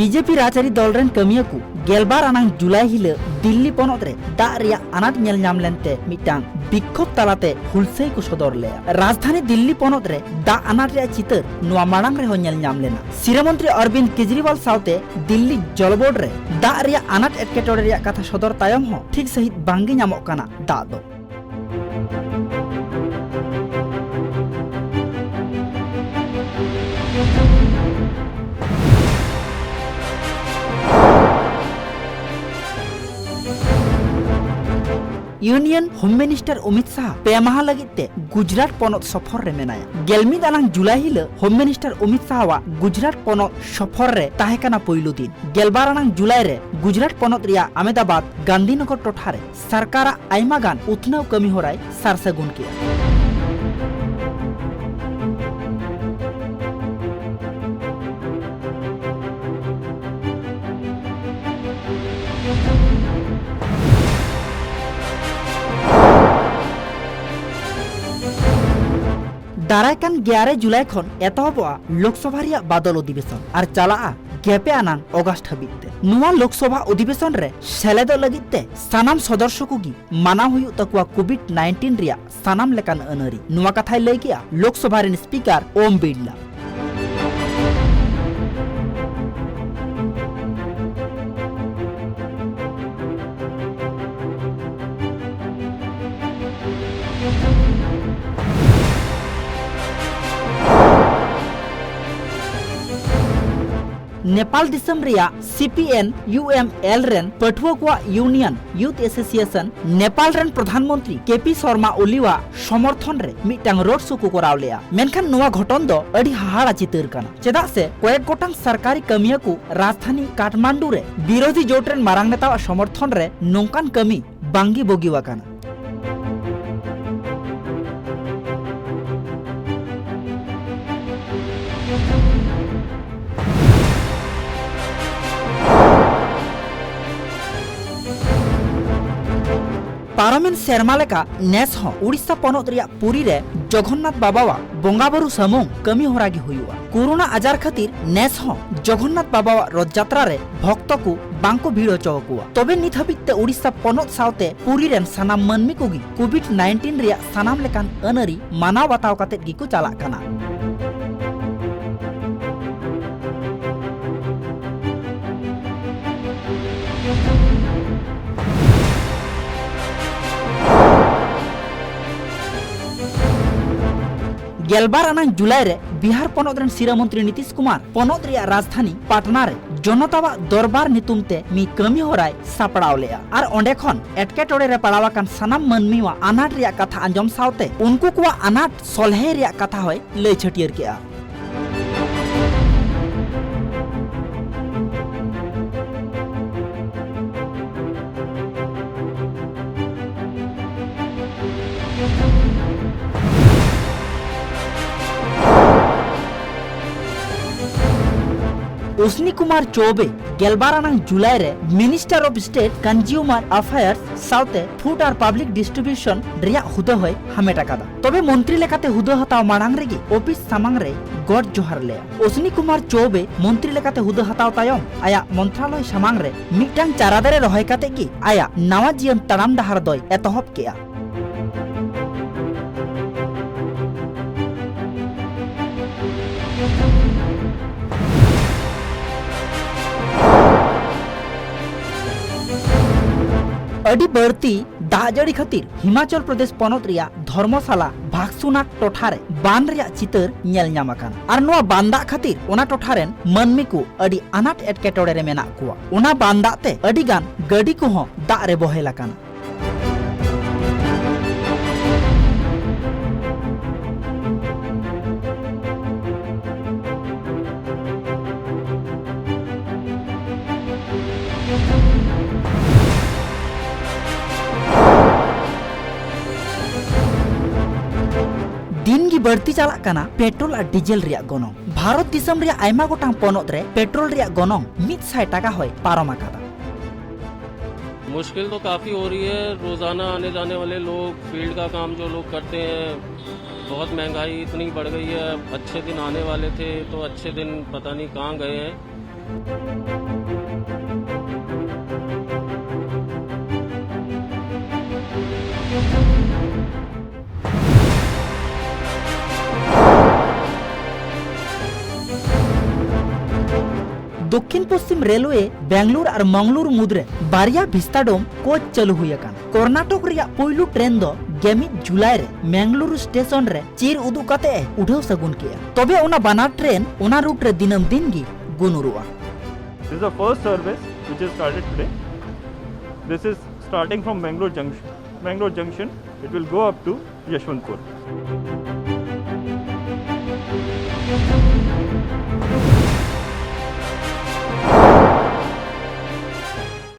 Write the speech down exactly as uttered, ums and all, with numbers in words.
BJP ᱨᱟᱡᱽᱟᱹᱨᱤ ᱫᱚᱞ ᱨᱮᱱ ᱠᱟᱹᱢᱤᱭᱟᱹ ᱠᱚ ᱜᱮᱞᱵᱟᱨ ᱟᱱᱟᱝ ᱡᱩᱞᱟᱭ ᱦᱤᱞᱚᱜ ᱫᱤᱞᱞᱤ ᱯᱚᱱᱚᱛ ᱨᱮ ᱫᱟᱜ ᱨᱮᱭᱟᱜ ᱟᱱᱟᱴ ᱧᱮᱞ ᱧᱟᱢ ᱞᱮᱱᱛᱮ ᱢᱤᱫᱴᱟᱝ ᱵᱤᱠᱠᱷᱳᱵ ᱛᱟᱞᱟᱛᱮ ᱦᱩᱞᱥᱟᱹᱭ ᱠᱚ ᱥᱚᱫᱚᱨ ᱞᱮᱫᱼᱟ᱾ ᱨᱟᱡᱽᱫᱷᱟᱱᱤ ᱫᱤᱞᱞᱤ ᱯᱚᱱᱚᱛ ᱨᱮ ᱫᱟᱜ ᱟᱱᱟᱴ ᱨᱮᱭᱟᱜ ᱪᱤᱛᱟᱹᱨ ᱱᱚᱣᱟ ᱢᱟᱲᱟᱝ ᱨᱮᱦᱚᱸ ᱧᱮᱞ ᱧᱟᱢ ᱞᱮᱱᱟ᱾ ᱥᱤᱨᱟᱹ ᱢᱚᱱᱛᱨᱤ ᱚᱨᱵᱤᱱᱫ ᱠᱮᱡᱨᱤᱣᱟᱞ ᱥᱟᱶᱛᱮ ᱫᱤᱞᱞᱤ ᱡᱚᱞ ᱵᱳᱨᱰ ᱨᱮ ᱫᱟᱜ ᱨᱮᱭᱟᱜ ᱟᱱᱟᱴ ᱮᱴᱠᱮᱴᱚᱬᱮ ᱨᱮᱭᱟᱜ ᱠᱟᱛᱷᱟ ᱥᱚᱫᱚᱨ ᱛᱟᱭᱚᱢ ᱦᱚᱸ ᱴᱷᱤᱠ ᱥᱟᱹᱦᱤᱡ ᱵᱟᱝᱜᱮ ᱧᱟᱢᱚᱜ ᱠᱟᱱᱟ ᱫᱟᱜ ᱫᱚ᱾ ᱤᱭᱩᱱᱤᱭᱚᱱ ᱦᱳᱢ ᱢᱤᱱᱤᱥᱴᱟᱨ ᱚᱢᱤᱛ ᱥᱟᱦᱟ ᱯᱮ ᱢᱟᱦᱟ ᱞᱟᱹᱜᱤᱫ ᱛᱮ ᱜᱩᱡᱽᱨᱟᱴ ᱯᱚᱱᱚᱛ ᱥᱚᱯᱷᱚᱨ ᱨᱮ ᱢᱮᱱᱟᱭᱟ᱾ ᱜᱮᱞ ᱢᱤᱫ ᱟᱱᱟᱝ ᱡᱩᱞᱟᱭ ᱦᱤᱞᱚᱜ ᱦᱳᱢ ᱢᱤᱱᱤᱥᱴᱟᱨ ᱚᱢᱤᱛ ᱥᱟᱦᱟᱣᱟᱜ ᱜᱩᱡᱽᱨᱟᱴ ᱯᱚᱱᱚᱛ ᱥᱚᱯᱷᱚᱨ ᱨᱮ ᱛᱟᱦᱮᱸ ᱠᱟᱱᱟ ᱯᱩᱭᱞᱩ ᱫᱤᱱ᱾ ᱜᱮᱞᱵᱟᱨ ᱟᱱᱟᱝ ᱡᱩᱞᱟᱭ ᱨᱮ ᱜᱩᱡᱽᱨᱟᱴ ᱯᱚᱱᱚᱛ ᱨᱮᱭᱟᱜ ᱟᱢᱮᱫᱟᱵᱟᱫᱽ ᱜᱟᱱᱫᱷᱤᱱᱚᱜᱚᱨ ᱴᱚᱴᱷᱟ ᱨᱮ ᱥᱚᱨᱠᱟᱨᱟᱜ ᱟᱭᱢᱟ ᱜᱟᱱ ᱩᱛᱱᱟᱹᱣ ᱠᱟᱹᱢᱤ ᱦᱚᱨᱟᱭ ᱥᱟᱨ ᱥᱟᱹᱜᱩᱱ ᱠᱮᱫᱼᱟ᱾ ᱫᱟᱨᱟᱭ ᱠᱟᱱ ᱜᱮᱞ ᱟᱨᱮ ᱡᱩᱞᱟᱭ ᱠᱷᱚᱱ ᱮᱛᱚᱦᱚᱵᱚᱜᱼᱟ ᱞᱳᱠᱥᱚᱵᱷᱟ ᱨᱮᱭᱟᱜ ᱵᱟᱫᱚᱞ ᱚᱫᱷᱤᱵᱮᱥᱚᱱ ᱟᱨ ᱪᱟᱞᱟᱜᱼᱟ ᱜᱮᱞ ᱯᱮ ᱟᱱᱟᱝ ᱚᱜᱟᱥᱴ ᱦᱟᱹᱵᱤᱡ ᱛᱮ᱾ ᱱᱚᱣᱟ ᱞᱳᱠᱥᱚᱵᱷᱟ ᱚᱫᱷᱤᱵᱮᱥᱚᱱ ᱨᱮ ᱥᱮᱞᱮᱫᱚᱜ ᱞᱟᱹᱜᱤᱫ ᱛᱮ ᱥᱟᱱᱟᱢ ᱥᱚᱫᱚᱨᱥᱚ ᱠᱚᱜᱮ ᱢᱟᱱᱟᱣ ᱦᱩᱭᱩᱜ ᱛᱟᱠᱚᱣᱟ ᱠᱳᱵᱷᱤᱰ ᱱᱟᱭᱤᱱᱴᱤᱱ ᱨᱮᱭᱟᱜ ᱥᱟᱱᱟᱢ ᱞᱮᱠᱟᱱ ᱟᱹᱱᱟᱹᱨᱤ᱾ ᱱᱚᱣᱟ ᱠᱟᱛᱷᱟᱭ ᱞᱟᱹᱭ ᱠᱮᱫᱼᱟ ᱞᱳᱠᱥᱚᱵᱷᱟ ᱨᱮᱱ ᱥᱯᱤᱠᱟᱨ ᱳᱢ ᱵᱤᱨᱞᱟ᱾ ᱱᱮᱯᱟᱞ ᱫᱤᱥᱚᱢ ᱨᱮᱭᱟᱜ C P N U M L ᱨᱮᱱ ᱯᱟᱹᱴᱷᱩᱣᱟᱹ ᱠᱚᱣᱟᱜ ᱤᱭᱩᱱᱤᱭᱚᱱ ᱭᱩᱛᱷ ᱮᱥᱳᱥᱤᱭᱮᱥᱚᱱ ᱱᱮᱯᱟᱞ ᱨᱮᱱ ᱯᱨᱚᱫᱷᱟᱱ ᱢᱚᱱᱛᱨᱤ ᱠᱮ ᱯᱤ ᱥᱚᱨᱢᱟ ᱳᱞᱤᱣᱟᱜ ᱥᱚᱢᱚᱨᱛᱷᱚᱱ ᱨᱮ ᱢᱤᱫᱴᱟᱝ ᱨᱳᱰ ᱥᱳ ᱠᱚ ᱠᱚᱨᱟᱣ ᱞᱮᱫᱼᱟ᱾ ᱢᱮᱱᱠᱷᱟᱱ ᱱᱚᱣᱟ ᱜᱷᱚᱴᱚᱱ ᱫᱚ ᱟᱹᱰᱤ ᱦᱟᱦᱟᱲᱟ ᱪᱤᱛᱟᱹᱨ ᱠᱟᱱᱟ, ᱪᱮᱫᱟᱜ ᱥᱮ ᱠᱚᱭᱮᱠ ᱜᱚᱴᱟᱝ ᱥᱚᱨᱠᱟᱨᱤ ᱠᱟᱹᱢᱤᱭᱟᱹ ᱠᱚ ᱨᱟᱡᱽᱫᱷᱟᱱᱤ ᱠᱟᱴᱷᱢᱟᱱᱰᱩ ᱨᱮ ᱵᱤᱨᱳᱫᱷᱤ ᱡᱳᱴ ᱨᱮᱱ ᱢᱟᱨᱟᱝ ᱱᱮᱛᱟᱣᱟᱜ ᱥᱚᱢᱚᱨᱛᱷᱚᱱ ᱨᱮ ᱱᱚᱝᱠᱟᱱ ᱠᱟᱹᱢᱤ ᱵᱟᱝᱜᱮ ᱵᱩᱜᱤᱣᱟᱠᱟᱱᱟ᱾ ᱯᱟᱨᱚᱢᱮᱱ ᱥᱮᱨᱢᱟ ᱞᱮᱠᱟ ᱱᱮᱥ ᱦᱚᱸ ᱩᱲᱤᱥᱥᱟ ᱯᱚᱱᱚᱛ ᱨᱮᱭᱟᱜ ᱯᱩᱨᱤ ᱨᱮ ᱡᱚᱜᱚᱱᱱᱟᱛᱷ ᱵᱟᱵᱟᱣᱟᱜ ᱵᱚᱸᱜᱟ ᱵᱩᱨᱩ ᱥᱟᱹᱢᱩᱝ ᱠᱟᱹᱢᱤ ᱦᱚᱨᱟ ᱜᱮ ᱦᱩᱭᱩᱜᱼᱟ᱾ ᱠᱳᱨᱳᱱᱟ ᱟᱡᱟᱨ ᱠᱷᱟᱹᱛᱤᱨ ᱱᱮᱥ ᱦᱚᱸ ᱡᱚᱜᱚᱱᱱᱟᱛᱷ ᱵᱟᱵᱟᱣᱟᱜ ᱨᱚᱛᱷ ᱡᱟᱛᱨᱟ ᱨᱮ ᱵᱷᱚᱠᱛᱚ ᱠᱚ ᱵᱟᱝ ᱠᱚ ᱵᱷᱤᱲ ᱦᱚᱪᱚ ᱟᱠᱚᱣᱟ᱾ ᱛᱚᱵᱮ ᱱᱤᱛ ᱦᱟᱹᱵᱤᱡ ᱛᱮ ᱳᱰᱤᱥᱟ ᱯᱚᱱᱚᱛ ᱥᱟᱶᱛᱮ ᱯᱩᱨᱤ ᱨᱮᱱ ᱥᱟᱱᱟᱢ ᱢᱟᱹᱱᱢᱤ ᱠᱚᱜᱮ ᱠᱳᱵᱷᱤᱰ ᱱᱟᱭᱤᱱᱴᱤᱱ ᱨᱮᱭᱟᱜ ᱥᱟᱱᱟᱢ ᱞᱮᱠᱟᱱ ᱟᱹᱱ ᱟᱹᱨᱤ ᱢᱟᱱᱟᱣ ᱵᱟᱛᱟᱣ ᱠᱟᱛᱮᱫ ᱜᱮᱠᱚ ᱪᱟᱞᱟᱜ ᱠᱟᱱᱟ᱾ ᱜᱮᱞᱵᱟᱨ ᱟᱱᱟᱝ ᱡᱩᱞᱟᱭ ᱨᱮ ᱵᱤᱦᱟᱨ ᱯᱚᱱᱚᱛ ᱨᱮᱱ ᱥᱤᱨᱟᱹ ᱢᱚᱱᱛᱨᱤ ᱱᱤᱛᱤᱥ ᱠᱩᱢᱟᱨ ᱯᱚᱱᱚᱛ ᱨᱮᱭᱟᱜ ᱨᱟᱡᱽᱫᱷᱟᱱᱤ ᱯᱟᱴᱱᱟ ᱨᱮ ᱡᱚᱱᱚᱛᱟᱣᱟᱜ ᱫᱚᱨᱵᱟᱨ ᱧᱩᱛᱩᱢ ᱛᱮ ᱢᱤᱫ ᱠᱟᱹᱢᱤ ᱦᱚᱨᱟᱭ ᱥᱟᱯᱲᱟᱣ ᱞᱮᱫᱼᱟ ᱟᱨ ᱚᱸᱰᱮ ᱠᱷᱚᱱ ᱮᱴᱠᱮᱴᱚᱬᱮ ᱨᱮ ᱯᱟᱲᱟᱣ ᱟᱠᱟᱱ ᱥᱟᱱᱟᱢ ᱢᱟᱹᱱᱢᱤᱣᱟᱜ ᱟᱱᱟᱴ ᱨᱮᱭᱟᱜ ᱠᱟᱛᱷᱟ ᱟᱸᱡᱚᱢ ᱥᱟᱶᱛᱮ ᱩᱱᱠᱩ ᱠᱚᱣᱟᱜ ᱟᱱᱟᱴ ᱥᱚᱞᱦᱮ ᱨᱮᱭᱟᱜ ᱠᱟᱛᱷᱟ ᱦᱚᱸᱭ ᱞᱟᱹᱭ ᱪᱷᱟᱹᱴᱭᱟᱹᱨ ᱠᱮᱫᱼᱟ᱾ ᱚᱥᱱᱤ ᱠᱩᱢᱟᱨ ᱪᱚᱣᱵᱮ ᱜᱮᱞᱵᱟᱨ ᱟᱱᱟᱝ ᱡᱩᱞᱟᱭ ᱨᱮ Minister of State Consumer Affairs ᱥᱟᱶᱛᱮ Food ᱟᱨ Public Distribution ᱨᱮᱭᱟᱜ ᱦᱩᱫᱟᱹ ᱦᱚᱸᱭ ᱦᱟᱢᱮᱴ ᱟᱠᱟᱫᱟ᱾ ᱛᱚᱵᱮ ᱢᱚᱱᱛᱨᱤ ᱞᱮᱠᱟᱛᱮ ᱦᱩᱫᱟᱹ ᱦᱟᱛᱟᱣ ᱢᱟᱲᱟᱝ ᱨᱮᱜᱮ ᱚᱯᱷᱤᱥ ᱥᱟᱢᱟᱝ ᱨᱮᱭ ᱜᱚᱰ ᱡᱚᱦᱟᱨ ᱞᱮᱫᱼᱟ᱾ ᱚᱥᱱᱤ ᱠᱩᱢᱟᱨ ᱪᱚᱣᱵᱮ ᱢᱚᱱᱛᱨᱤ ᱞᱮᱠᱟᱛᱮ ᱦᱩᱫᱟᱹ ᱦᱟᱛᱟᱣ ᱛᱟᱭᱚᱢ ᱟᱭᱟᱜ ᱢᱚᱱᱛᱨᱟᱞᱚᱭ ᱥᱟᱢᱟᱝ ᱨᱮ ᱢᱤᱫᱴᱟᱝ ᱪᱟᱨᱟ ᱫᱟᱨᱮ ᱨᱚᱦᱚᱭ ᱠᱟᱛᱮ ᱜᱮ ᱟᱭᱟᱜ ᱱᱟᱣᱟ ᱡᱤᱭᱚᱱ ᱛᱟᱲᱟᱢ ᱰᱟᱦᱟᱨ ᱫᱚᱭ ᱮᱛᱚᱦᱚᱵ ᱠᱮᱫᱼᱟ᱾ ᱟᱹᱰᱤ ᱵᱟᱹᱲᱛᱤ ᱫᱟᱜ ᱡᱟᱹᱲᱤ ᱠᱷᱟᱹᱛᱤᱨ ᱦᱤᱢᱟᱪᱚᱞ ᱯᱨᱚᱫᱮᱥ ᱯᱚᱱᱚᱛ ᱨᱮᱭᱟᱜ ᱫᱷᱚᱨᱢᱚᱥᱟᱞᱟ ᱵᱷᱟᱠᱥᱩᱱᱟᱠ ᱴᱚᱴᱷᱟ ᱨᱮ ᱵᱟᱱ ᱨᱮᱭᱟᱜ ᱪᱤᱛᱟᱹᱨ ᱧᱮᱞ ᱧᱟᱢ ᱟᱠᱟᱱᱟ᱾ ᱟᱨ ᱱᱚᱣᱟ ᱵᱟᱱ ᱫᱟᱜ ᱠᱷᱟᱹᱛᱤᱨ ᱚᱱᱟ ᱴᱚᱴᱷᱟ ᱨᱮᱱ ᱢᱟᱹᱱᱢᱤ ᱠᱚ ᱟᱹᱰᱤ ᱟᱱᱟᱴ ᱮᱴᱠᱮᱴᱚᱬᱮ ᱨᱮ ᱢᱮᱱᱟᱜ ᱠᱚᱣᱟ᱾ ᱚᱱᱟ ᱵᱟᱱ ᱫᱟᱜ ᱛᱮ ᱟᱹᱰᱤ ᱜᱟᱱ ᱜᱟᱹᱰᱤ ᱠᱚᱦᱚᱸ ᱫᱟᱜ ᱨᱮ ᱵᱚᱦᱮᱞ ᱟᱠᱟᱱᱟ᱾ ᱫᱤᱱ ᱜᱮ ᱵᱟᱹᱲᱛᱤ ᱪᱟᱞᱟᱜ ᱠᱟᱱᱟ ᱯᱮᱴᱨᱳᱞ ᱟᱨ ᱰᱤᱡᱮᱞ ᱨᱮᱭᱟᱜ ᱜᱚᱱᱚᱝ᱾ ᱵᱷᱟᱨᱚᱛ ᱫᱤᱥᱚᱢ ᱨᱮᱭᱟᱜ ᱟᱭᱢᱟ ᱜᱚᱴᱟᱝ ᱯᱚᱱᱚᱛ ᱨᱮ ᱯᱮᱴᱨᱳᱞ ᱨᱮᱭᱟᱜ ᱜᱚᱱᱚᱝ ᱢᱤᱫ ᱥᱟᱭ ᱴᱟᱠᱟ ᱦᱚᱸᱭ ᱯᱟᱨᱚᱢ ᱟᱠᱟᱫᱟ᱾ मुश्किल तो काफ़ी हो रही है। रोज़ाना आने जाने वाले लोग, फील्ड का काम जो लोग करते हैं, बहुत महंगाई इतनी बढ़ गई है। अच्छे दिन आने वाले थे, तो अच्छे दिन पता नहीं कहाँ गए हैं। ᱫᱚᱠᱠᱷᱤᱱ ᱯᱚᱥᱪᱤᱢ ᱨᱮᱞᱣᱮ ᱵᱮᱝᱜᱟᱞᱩᱨᱩ ᱟᱨ ᱢᱟᱝᱜᱟᱞᱩᱨᱩ ᱢᱩᱫᱽᱨᱮ ᱵᱟᱨᱭᱟ ᱵᱷᱤᱥᱛᱟ ᱰᱳᱢ ᱠᱳᱪ ᱪᱟᱹᱞᱩ ᱦᱩᱭ ᱟᱠᱟᱱᱟ᱾ ᱠᱚᱨᱱᱟᱴᱚᱠ ᱨᱮᱭᱟᱜ ᱯᱩᱭᱞᱩ ᱴᱨᱮᱱ ᱫᱚ ᱜᱮᱢᱤᱫ ᱡᱩᱞᱟᱭ ᱨᱮ ᱢᱮᱝᱜᱟᱞᱩᱨᱩ ᱥᱴᱮᱥᱚᱱ ᱨᱮ ᱪᱤᱨ ᱩᱫᱩᱜ ᱠᱟᱛᱮ ᱮ ᱩᱰᱷᱟᱹᱣ ᱥᱟᱹᱜᱩᱱ ᱠᱮᱫᱼᱟ᱾ ᱛᱚᱵᱮ ᱚᱱᱟ ᱵᱟᱱᱟᱨ ᱴᱨᱮᱱ ᱚᱱᱟ ᱨᱩᱴ ᱨᱮ ᱫᱤᱱᱟᱹᱢ ᱫᱤᱱ ᱜᱮ ᱜᱩᱱᱩᱨᱚᱜᱼᱟ᱾ This is the first service which is started today. This is starting from Mangalore Junction. Mangalore Junction, it will go up to Yashwantpur.